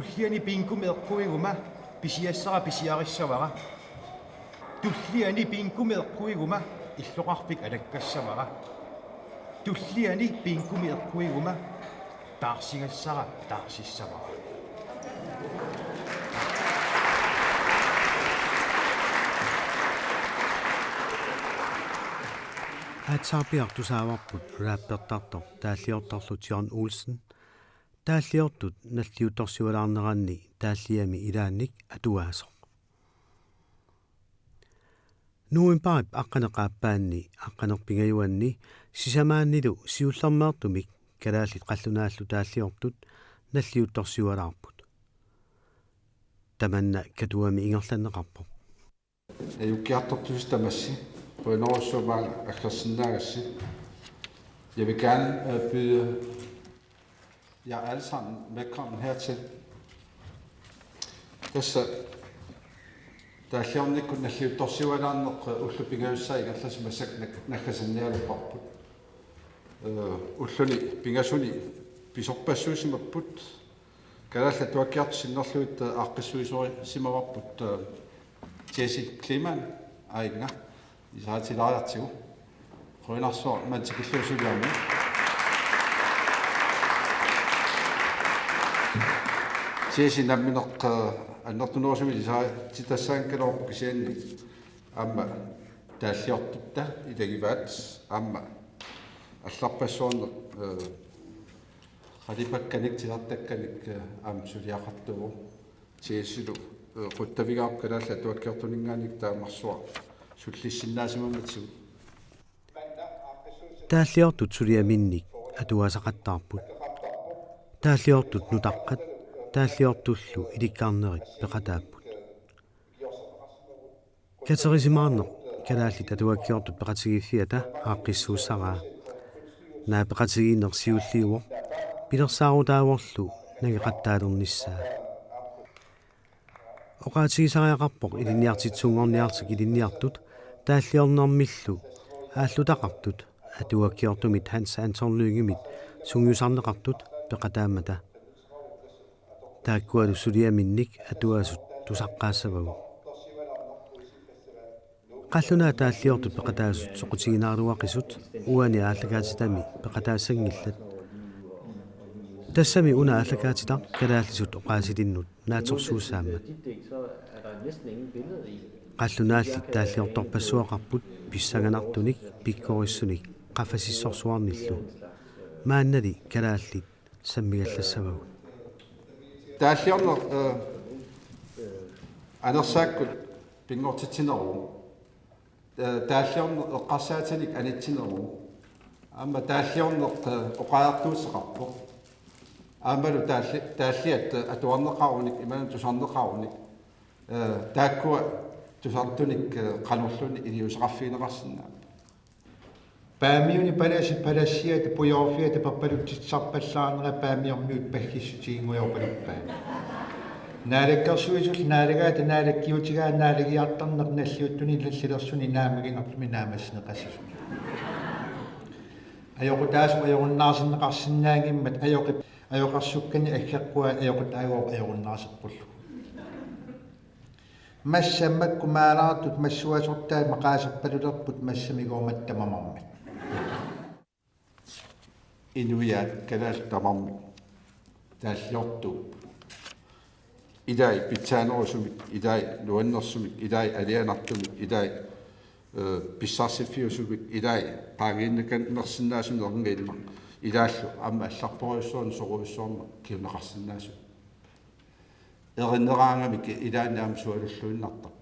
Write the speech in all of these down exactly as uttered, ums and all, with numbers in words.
Tulliani bingomik eqquiguma pisiassara pisiarissavara. Tulliani bingomik eqquiguma illoqarfik alakkassavara. Tulliani bingomik eqquiguma taarsigassara taarsissavara. Aatsaarpiaq tusaavarput rappertartoq taalliortorlu John Olsen, taalliortut nalliuttorsiulaarneranni taalliami ilaannik atuaasoq. Novembarip aqqaneq-aappaanni aqqaneq-pingajuanni sisamaannilu siullermeertumik kalaallit qallunaallu taalliortut nalliuttorsiulaarput. Tamanna Katuami ingerlanneqarpoq. Najukkiartortusi tamassi, qujanarsuaq aggersinnaagassi. Jeg vil gerne, øh, byde jer alle sammen velkommen hertil. Tassa taalliornikkut nalliuttorsiulaarneq, øh, ullut pingajussaat ingerlasimasakka nag-, naggasinnialerparput. Øh, ulluni pingasuni pisorpassuusimapput. Kalaallit Atuakkiartut sinnerlugit, øh, aaqqissuisorisimavarput, øh, Jesse Kleemann, aajuna, isaatilaariartigu. Qujanarsuaq manna tikillugu suliarmi. Jesse nammineq, øh, annertunerusumik isaatitassaanngikkaluarpoq kisianni aamma taalliortutta ilagivaat aamma allarpassuarnik, øh, qalipakkanik titartakkanik, øh, aamma suliaqartuuvoq. Jesselu, øh, quttavigaarput Kalaallit Atuakkiortuninngaanniit taamarsuaq sullissinnaasimanngitsugut. Taalliortut suliaminnik atuaasaqattaarput. Taalliortut nutaqqat taalliortullu ilikkarnerit peqataapput. Katerisimaarneq Kalaallit Atuakkiortut Peqatigiiffiata aaqqissuussaraa. Naapeqatigiinneq siulliuvoq pilersaarutaavorlu nangeqattaalernissaa. Oqaatigisariaqarpoq ilinniartitsisunngorniartik ilinniartut taalliornermillu aallutaqartut atuakkiortumit Hans Anton Lyngemit sungiusarneqartut peqataammata. Taakkualu suliaminnik atuasut tusaqqaassavagut. Qallunaat taalliortut peqataasut soqutiginaraluaqisut uani aallakaatitami peqataassanngillat. Tassami una aallakaatitaq kalaallisut oqaasilinnut naatsorsuussaammat. Qallunaallit taalliortorpassuaqarput pissanganartunik pikkorissunik qaffasissorsuarnillu. Maannali kalaallit sammigallassavagut. Taalliorneq, øh, anersaakkut pinngortitsineruvoq. Øh, taalliorneq eqqarsaatinik anitsineruvoq. Aamma taalliorneq, øh, oqariartuuteqarpoq. Aammalu taalli-, taalliat, øh, atuarneqarunik, imaluunniit tusarneqarunik. Øh, taakkua tusartunik, øh, qanorluunniit iliuuseqarfigineqarsinnaapput. Paamiuni palasi palassiata pujoorfiata papalutsitsisarpallaarnera Paamiormiut paggissutiginngujoorpaluppaat. Naalakkersuisullu naalagaata naalakkiutigaa naalagiartarneq nalliuttuni nallilersuni naammaginartumi naammassineqassasut. Ajoqutaasut ajorunnaarsinneqarsinnaanngimmat ajoqi-, ajoqersukkani aggeqquaa ajoqutaagooq ajorunnaaserpullugu. Massa makku maalaartut massuasortaat maqaaserpalulerput massamigooq matta mamarmat. Inuiaat kalaallit tamarmik taalliortuupput. Ilai pitsaanerusumik, ilai nuannersumik, ilai alianartumik, ilai, øh, pissarsiffiusumik, ilai qaangiinnakannersinnaasumik erniinnaq, ilaallu aamma allarporujussuarnik sorujussuarnik kinguneqarsinnaasumik. Erineraangamik ilaanni aamma sualulluinnartarput.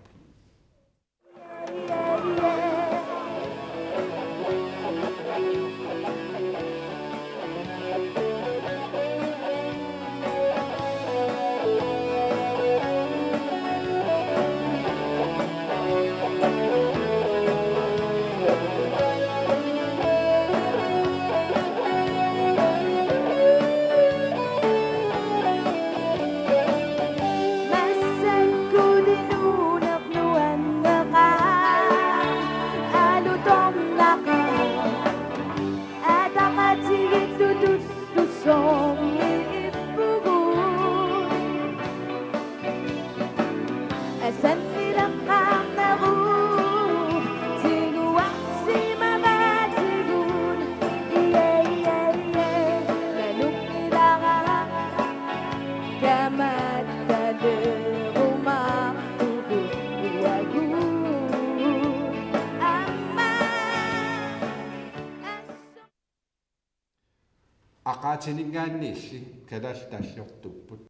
Aqaatininngaanniilli kalaallit taalliortuupput.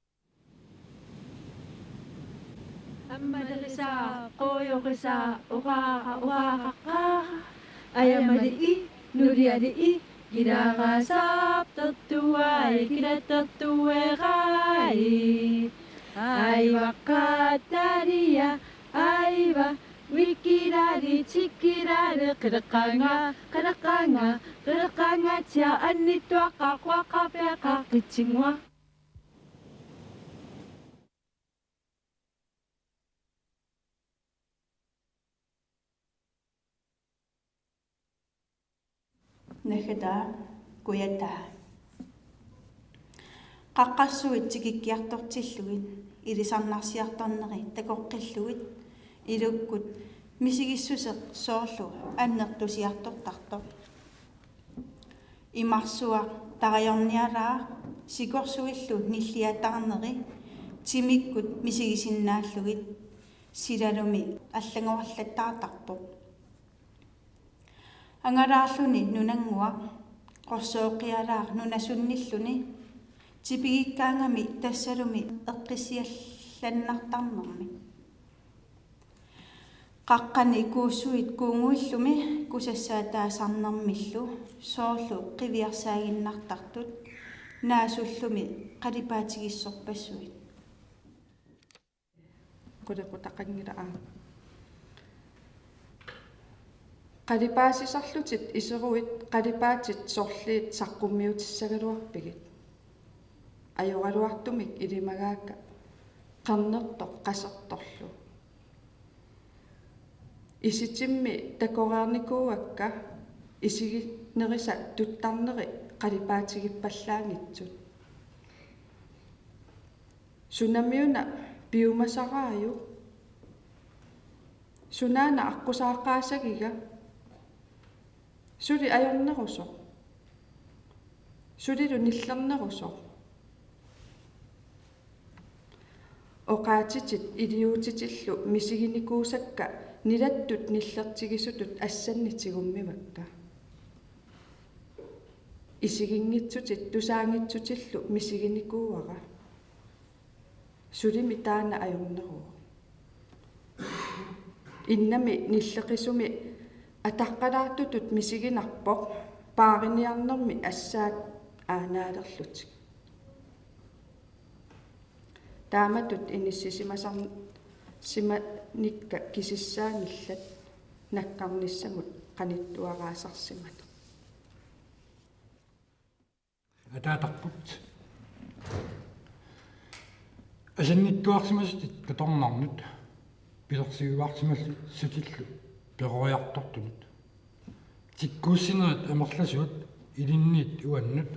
Ammalisaa, quujorisaa, uqaqa, uqaqaqqaa. Ajamali i, nuliali i, kilaagaasartortuai, kilattortuerai. Aivaqqaatalia, aiva, wikkilali, tikkilali, qileqqaanga, qileqqaanga, qileqqaanga, tia annittuaqqaq, quaqqaq, piaqqaq, qitsinngua. Naggataa, kujataa. Qaqqassuit tikikkiartortillugit, ilisarnarsiartorneri takoqqillugit, ilukkut misigissuseq soorlu annertusiartortartoq. Imarsuaq tarajornialaaq sikorsuillu nilliataarneri timikkut misigisinnaallugit, silalumi allanngorlattaartarpoq. Angalaarluni nunannguaq, qorsooqqialaaq nunasunnilluni, tipigikkaangami tassalumi eqqissiallannartarnermi. Qaqqani kuussuit kuunnguillumi kusassaataasarnermillu soorlu qiviarsaaginnartartut naasullumi qalipaatigissorpassuit. Qulequtaqanngilaq aamma. Qalipaasisarlutit iseruit qalipaatit sorliit saqqummiutissagaluarpigit. Ajoraluartumik ilimagaakka qernertoq qasertorlu. Isitimmi takoreernikuuakka isiginerisa tuttarneri qalipaatigiippallaanngitsut. Sunamiuna piumasaraajuk? Sunaana aqqusaaqqaasagiga? Suli ajornerusoq. Sulilu nillernerusoq. Oqaatsitit iliuutitillu misiginikuusakka nilattut nillertigisutut assannik tigummivakka. Isiginngitsutit tusaanngitsutillu misiginikuuara. Sulimi taanna ajorneruvoq. Innami nilleqisumi ataqqalaartutut misiginarpoq paariniarnermi assaat aanaalerlutik. Taamatut inissisimasar-, simanikka kisissaanngillat nakkarnissamut qanittuaraasarsimaneq. Ataatarput. Asannittuarsimasutit qitornarnut pilersuiuarsimassutillu peroriartortunut. Tikkuussinerit amerlasuut ilinniit uannut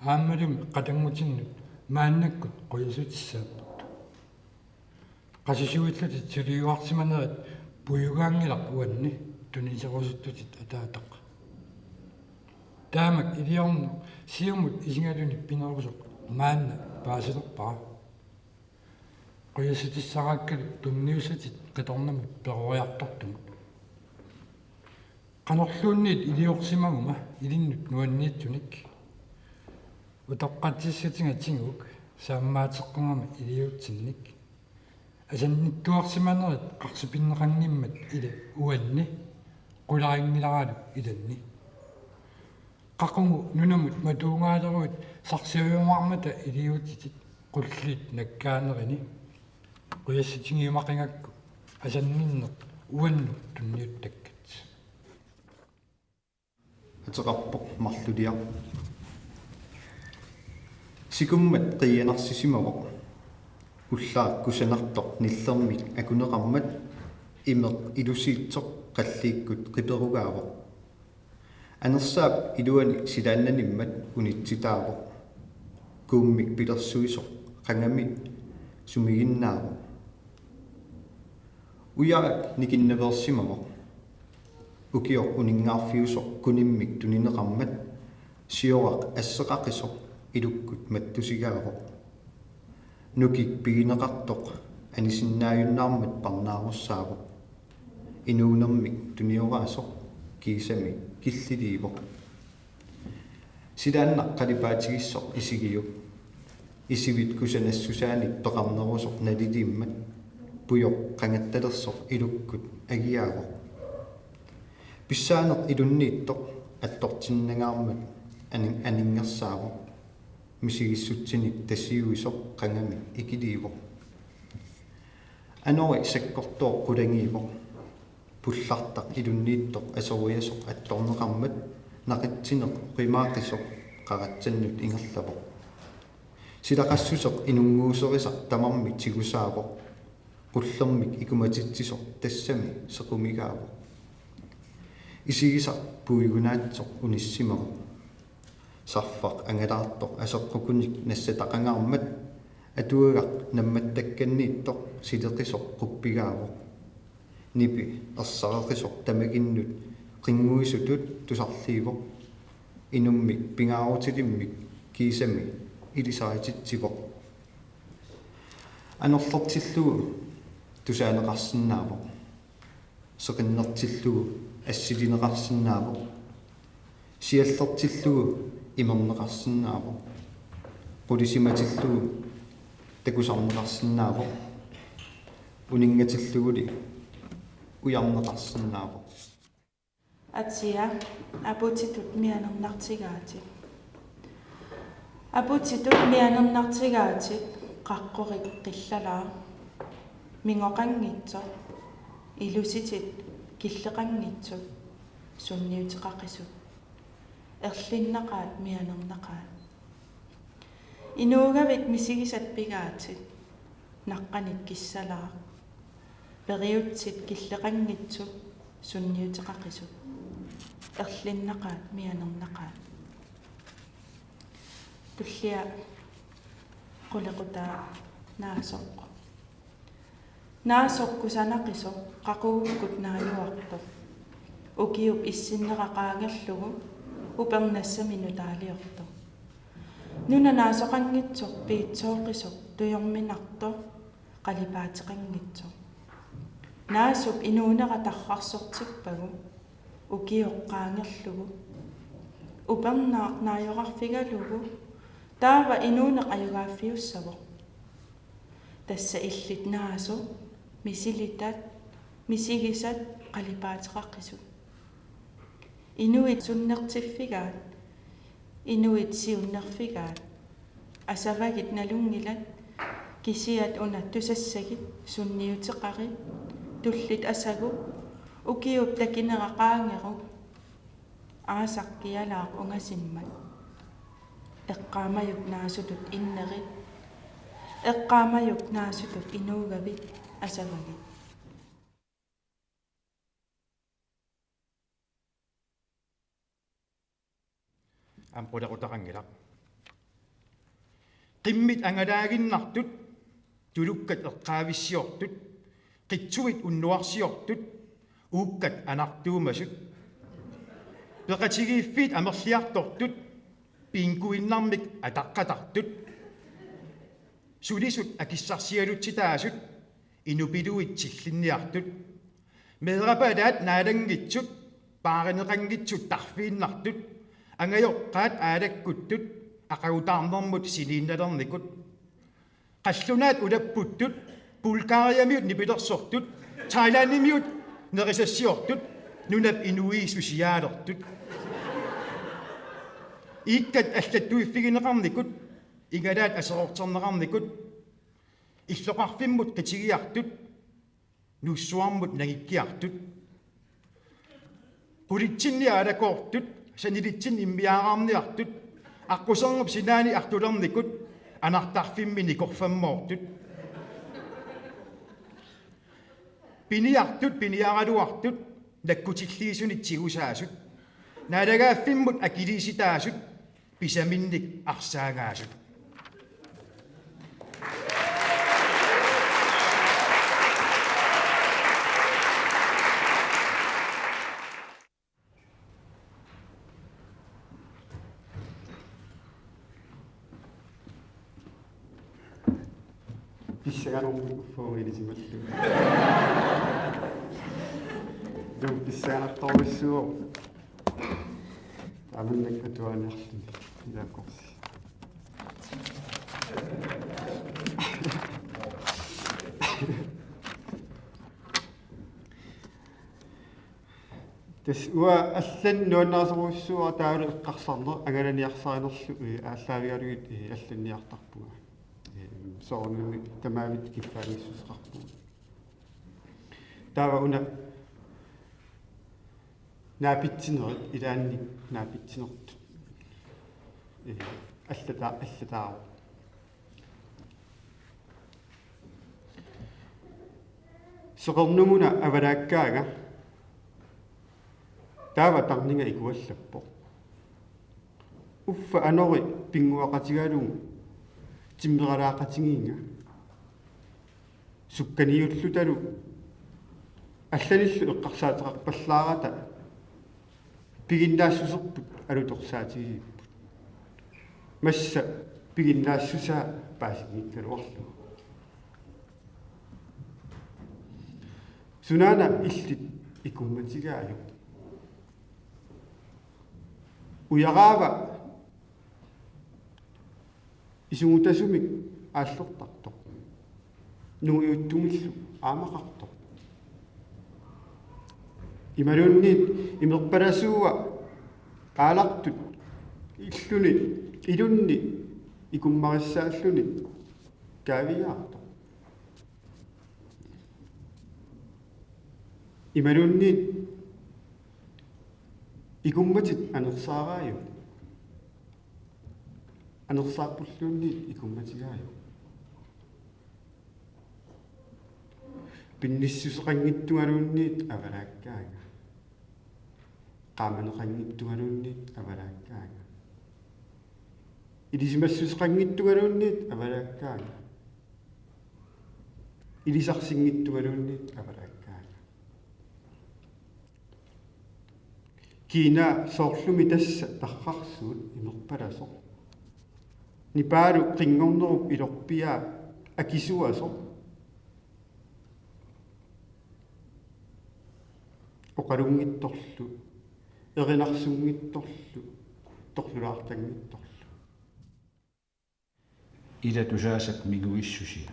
aammalumi qatanngutinnut maannakkut qujassutissaapput. Qasusuillutit suliuarsimanerit pujugaanngilaq uanni tuniserusuttutit ataataq. Taamak iliorneq siumut isigaluni pinerusoq maanna paasilerpara. Qujassutissaraakkalu tunniussutit qitornamut peroriartortumut. Qanorluunniit iliorsimaguma ilinnut nuanniitsunik. Utoqqatsissutiga tiguuk saammaateqqugama iliuutsinnik. Asannittuarsimanerit qarsipinneqanngimmat ila uanni qularinngilaraluk ilanni. Qaqugu nunamut matuugaaleruit sarsiujumaarmata iliuutitit qulliit nakkaanerini. Qujassutigiumaqigakku asanninneq uannut tunniuttakkat. Ateqarpoq Marluliaq. Sikummat qiianarsisimavoq. Ullaaq kusanartoq nillermik akuneqarmat imeq ilusiitsoq qalliikkut qiperugaavoq. Anersaap iluani silaannanimmat unitsitaavoq. Kuummik pilersuisoq qangami sumiginnaavoq. Ujarak nikinnaveersimavoq. Ukioq uninngaarfiusoq kunimmik tunineqarmat sioraq asseqaqisoq ilukkut mattusigaavoq. Nukik pigineqartoq anisinnaajunnaarmat parnaarussaavoq. Inuunermik tunioraasoq kiisami killiliivoq. Silaannaq qalipaatigissoq isigiuk. Isivit kusanassusaanik peqarnerusoq naliliimmat pujoq qangattalersoq ilukkut agiaavoq. Pissaaneq ilunniittoq attortinnangaarmat anin-, aninngersaavoq. Misigissutsinik tasiuisoq qangamik ikiliivoq. Anori sakkortooq qulagiivoq. Pullartaq ilunniittoq asoriasoq attorneqarmat naqitsineq oqimaaqisoq qaratsannut ingerlavoq. Silaqassuseq inunnguuserisaq tamarmik tigusaavoq. Qullermik ikumatitsisoq tassami sequmigaavoq. Isigisaq puigunaatsoq unissimavoq. Sarfaq angalaartoq aseqqukunik nassataqangaarmat atuagaq nammattakkanniittoq sileqisoq quppigaavoq. Nipi ersareqisoq tamaginnut qinnguisutut tusarliivoq. Inummik pingaarutilimmik kiisami ilisarititsivoq. Anorlertillugu tusaaneqarsinnaavoq. Seqinnertillugu assilineqarsinnaavoq. Siallertillugu imerneqarsinnaavoq. Qulisimatillugu takusarneqarsinnaavoq. Uninngatilluguli ujarneqarsinnaavoq. Atia, aputitut mianernartigaatit. Aputitut mianernartigaatit, qaqqorik qillalaaq. Mingoqanngitsoq, ilusitit killeqanngitsut, sunniuteqaqisut. Erlinnaqaat mianernaqaat. Inuugavit misigisat pigaatit, naqqanit kissalaaq. Periutsit killeqanngitsut sunniuteqaqisut. Erlinnaqaat mianernaqaat. Tullia qulequtaa naasoq. Naasoq kusanaqisoq qaqugukkut naajuartoq. Ukiup issinnera qaangerlugu upernassami nutaaliortoq. Nuna naasoqanngitsoq piitsooqisoq tujorminartoq qalipaateqanngitsoq. Naasup inuunera tarrarsortippagu ukioq qaangerlugu. Upernaaq naajoqarfigalugu taava inuuneq ajugaaffiussavoq. Tassa illit naasut, misilitat, misigisat qalipaateqaqisut. Inuit sunnertiffigaat, inuit siunnerfigaat, asavagit nalunngilat, kisiat una tusassagit sunniuteqarit, tullit asagut, ukiup takinera qaangeruk, aasaq kialaaq ungasimmat. Eqqaamajuk naasutut innerit. Eqqaamajuk naasutut inuugavit asavagit. Aamma qulequtaqanngilaq. Qimmit angalaaginnartut, tulukkat eqqaavissiortut, qitsuit unnuarsiortut, uukkat anartuumasut, peqatigiiffiit amerliartortut, pinguinnarmik ataqqatartut, sulisut akissarsialutsitaasut, inupiluit tillinniartut, meerapalaat naalanngitsut, paarineqanngitsut tarfiinnartut, angajoqqaat aalakkuttut, aqagutaarnermut siniinnalernikut. Qallunaat ulapputtut, Bulgariamiut nipilersortut, Thailandimiut nerisassiortut, nunap inuiisusiaalertut. Iikkat allattuiffigineqarnikut, igalaat aserorterneqarnikut, illoqarfimmut qitigiartut, nuussuarmut nangikkiartut. Qulitsinni aalakoortut, sanilitsinni immiaaraarniartut, aqqusernup sinaani artulernikut, anartarfimmi nikorfammoortut. Piniartut, piniaraluartut, nakkutilliisunit tigusaasut, naalagaaffimmut akiliisitaasut, pisaminnik arsaagaasut. Pissanganarmik uffa ilisimallugu. Dum pissanganartorujussuuvoq. Tamannak atuaaniarluni ilaakorsi. Tassa uanga allanut nuannarisorujussuuara taavalu eqqarsarneq angalaniarsarinerlu, eh, aallaavigalugit, eh, allanniartarpunga. Eh, soorunami tamavimmik kiffaanngissuseqarpunga. Taava una naapitsinerit, ilaanni naapitsinertut. Eh, allata-, allataavoq. Seqernup una avalaakkaanga. Taava tarninga ikuallappoq. Uffa anori pinnguaqatigalugu timmeralaaqatigiinnga. Sukkaniullutalu allanillu eqqarsaateqarpallaarata piginnaassuserput alutorsaatigigipput. Massa piginnaassusaa paasinngikkaluarlugu. Sunaana illit ikummatigaajuk? Ujaraava isuguttasumik aallortartoq. Nungujuttungillu aamaqartoq. Imaluunniit imerpalasuua aalartut illuni ilunni ikummarissaalluni kaaviiaartoq. Imaluunniit ikummatit anersaaraajuk? Anersaarpulluunniit ikummatigaajuk? Pinnissuseqanngitsugaluunniit avalaakkaanga. Qaamaneqanngitsugaluunniit avalaakkaanga. Ilisimassuseqanngitsugaluunniit avalaakkaanga. Ilisarsinngitsugaluunniit avalaakkaanga. Kiinaa soorlumi tassa tarrarsuut imerpalasoq. Nipaalu qinngornerup ilorpiaa akisuasoq. Oqalunngitsorlu, erinarsunngitsorlu, torlulaartanngitsorlu. Ila tusaasap minguissusia.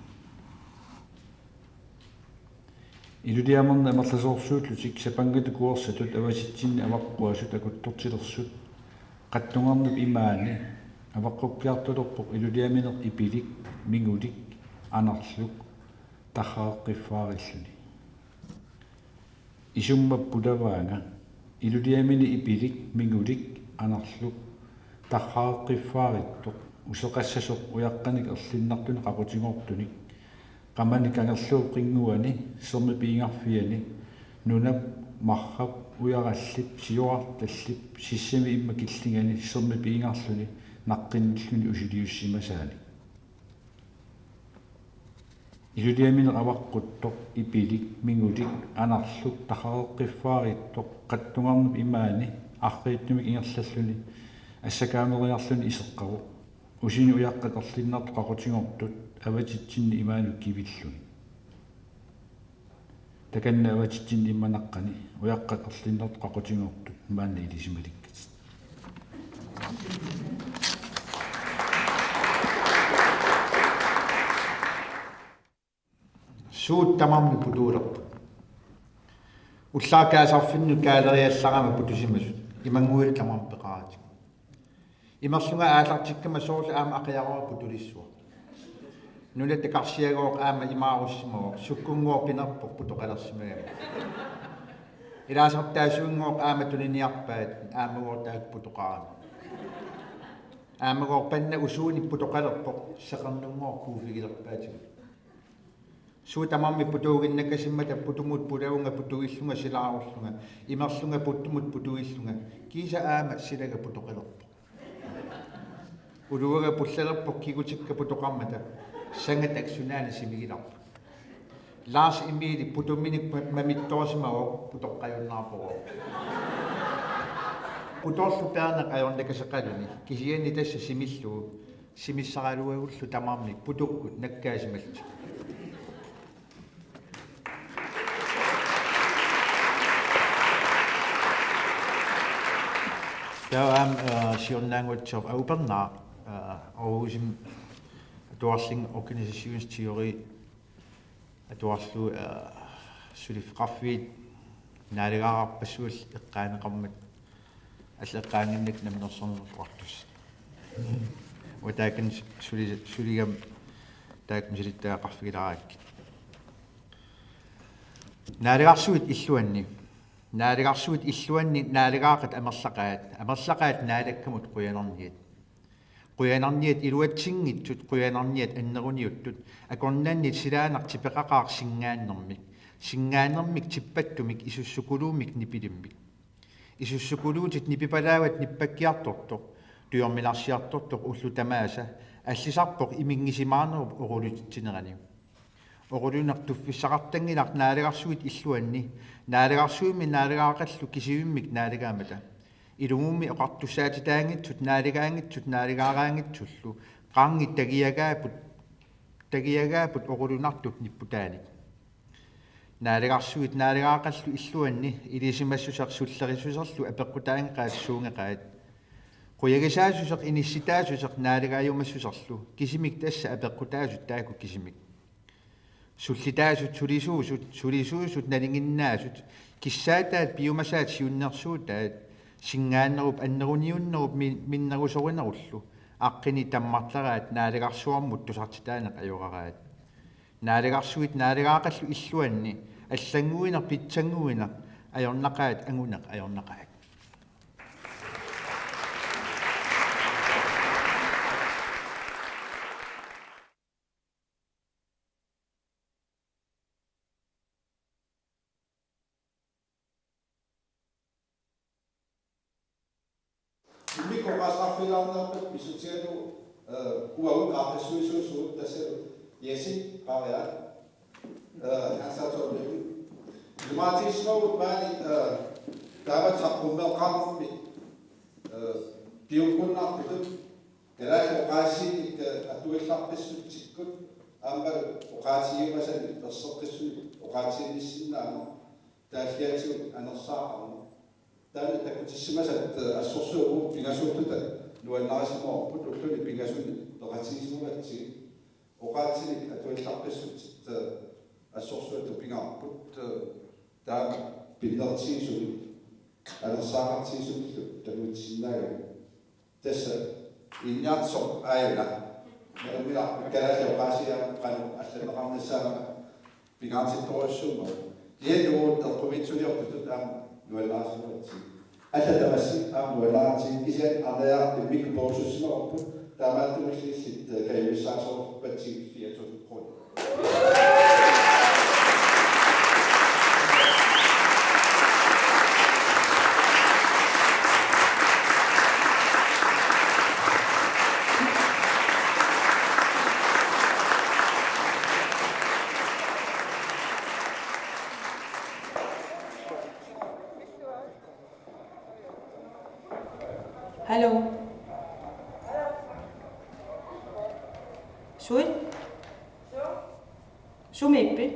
Iluliaminnik amerlasoorsuullutik Sapanngata Kuersatut avatitsinni avaqquasut akuttortilersut qattungarnup imaani avaqqukkiartulerpoq iluliamineq ipilik, mingulik, anarluk, tarrareqqiffaarilluni. Isummat pulavaanga, iluliamini ipilik, mingulik, anarluk, tarrareqqiffaaritoq, useqassasoq ujaqqanik erlinnartunik qaqutigoortunik, qamani kangerluup qinnguani, sermip piigarfiani, nunap, marrap, ujarallip, siuartallip, sissami immaqa killingani, sermip piigarluni, naqqinnilluni usiliussimasaanik. Iluliamineq avaqquttoq, ipilik, mingulik, anarluk, tarrareqqiffaaritoq, qattungarnup imaani, arriitsumik ingerlalluni, assakaameriarluni iseqqavoq. Usinik ujaqqat erlinnartut qaqutigoortut, avatitsinni imaanut kivilluni. Takanna avatitsinni immaqa naqqani, ujaqqat erlinnartut qaqutigoortut, maanna ilisimalikkatit. Suut tamarmik putuulerput. Ullaaq kaasarfinnut kaaleriallarama putusimasut. Imannguilu tamarmik peqaratik. Imerlunga aallartikkama soorlu aamma aqiaruara putulissuaq. Nuna takarsiagooq aamma imaarussimavoq, sukkunngooq pinerpoq putoqalersimagami. Ilaasartaasuinngooq aamma tuniniarpaat, aammagooq taakku putoqarami. Aammagooq panna usuunik putoqalerpoq, seqernunngooq kuuffigilerpaatigut. Suut tamarmik putuuginnakkasimmata putumut pulavunga putuillunga silaarullunga, imerlunga putumut putuillunga, kiisa aamma silaga putoqalerpoq. Uluaga pullalerpoq kigutikka putoqarmata, sangatak sunaana simigilarput. Lars Emil putuminik ma-, mamittoorsimavoq putoqqajunnaarpoq. Putorlu peerneq ajornakaseqaluni, kisianni tassa simillugu, simissaraluagullu tamarmik putukkut nakkaasimallutik. Taava aamma, eh, siornaannguatsiarpoq Aupernaaq, eh, Aarhusimi atuarlunga organisationsteori atuarlugu, eh, suliffeqarfiit naalagaaqqaarpassuit eqqaaneqarmat, allat eqqaannginnakku namminersornerulluartussat. Uanga taakani suli-, suligama taakku misilittagaqarfigilaarakkit. Naalagarsuit illuanni. Naalagarsuit illuanni naalagaaqqat amerlaqaat, amerlaqaat Naalakkamut qujanarniat. Qujanarniat iluatsinngitsut, qujanarniat anneruniuttut, akornanni silaannaq tipeqaqaaq singaannermik, singaannermik tippattumik isussukuluummik nipilimmik. Isussukuluutit nipipalaavatit nippakkiartortoq, tujorminarsiartortoq ullut tamaasa, allisarpoq iminngisimaarnerup oqalutsinnerani. Oqaluneq tuffissaqartanngilaq naalagarsuit illuanni, naalagarsuimmi naalagaaqqallu kisivimmik naalagaammata. Ilumummi oqartussaatitaanngitsut naalagaanngitsut naalagaaraanngitsullu, qaangiit tagiagaapput, tagiagaapput oqalunartut nipputaanik. Naalagarsuit naalagaaqqallu illuanni ilisimassuseq sullerissuserlu apeqqutaanngeqaat suungeqaat. Qujagisaassuseq inissitaassuseq naalagaajumassuserlu, kisimik tassa apeqqutaasut taakku kisimik. Sullitaasut sulisuusut, sulisuusut nalinginnaasut, kissaataat piumasaat siunnersuutaat, singaannerup anneruniunnerup mi-, minnerusorinerullu, aqqini tammartaraat naalagarsuarmut tusartitaaneq ajoraraat. Naalagarsuit naalagaaqqallu illuanni, allannguineq pitsannguineq ajornaqaat, anguneq ajornaqaat. Immikkut oqaaseqarfigilaarniarpat pissutigalugu, eh, uagut aaqqissuisuusugut tassalu Jesse Pariat, eh, Hans Antonsen. Imaatissimagut maani, eh, taamatut saqqummeqqaarnermi, eh, piukkunnartutut kalaallit oqaasiinik, eh, atuillarpassutsikkut aammalu oqaatigiumasanik erseqqissumik oqaatiginissinnaammat taalliatigut anersaaqarneq. Taanna takutissimasat, eh, assorsuaq uagut pingasuulluta nuannarisimavarput, ulluni pingasuni peqatigisimagatsigit. Oqaatsinik atuillarpassutsitut, eh, assorsuaq tupigaarput, eh, taama pinnertigisumik anersaaqartigisumillu takutissinnaagamik. Tassa Iinniartitsisoq aajuna. Nalunngilarput kalaallit oqaasii aamma qanoq allanneqarnissaat aamma pingaartittorujussuummat. Kialuut eqqumiitsuliortutut aamma nuannaarsimagatsigit. Allat tamassi aamma nuannaartigit, kisianni aamma immikkut perusussimavarput, taamaattumillu illit, eh, kajumissaasorpatsigit fire tusind kroner. Hallo. Suut? Sumiippit?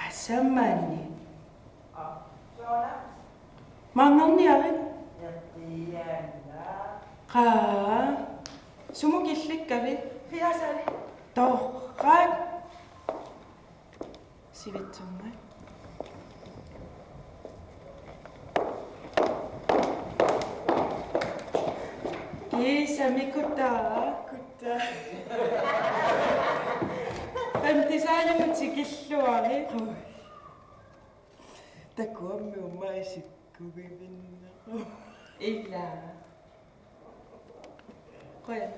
Asamaani. Maanngarniarit? Qaa. Sumut killikkavit? Torrak. Sivitsormat. Kiisami kuttaa. Kuttaa. Femtisaalimut tikilluarit. Takuammi umma isikkugivinnequ. Ila. Qujan.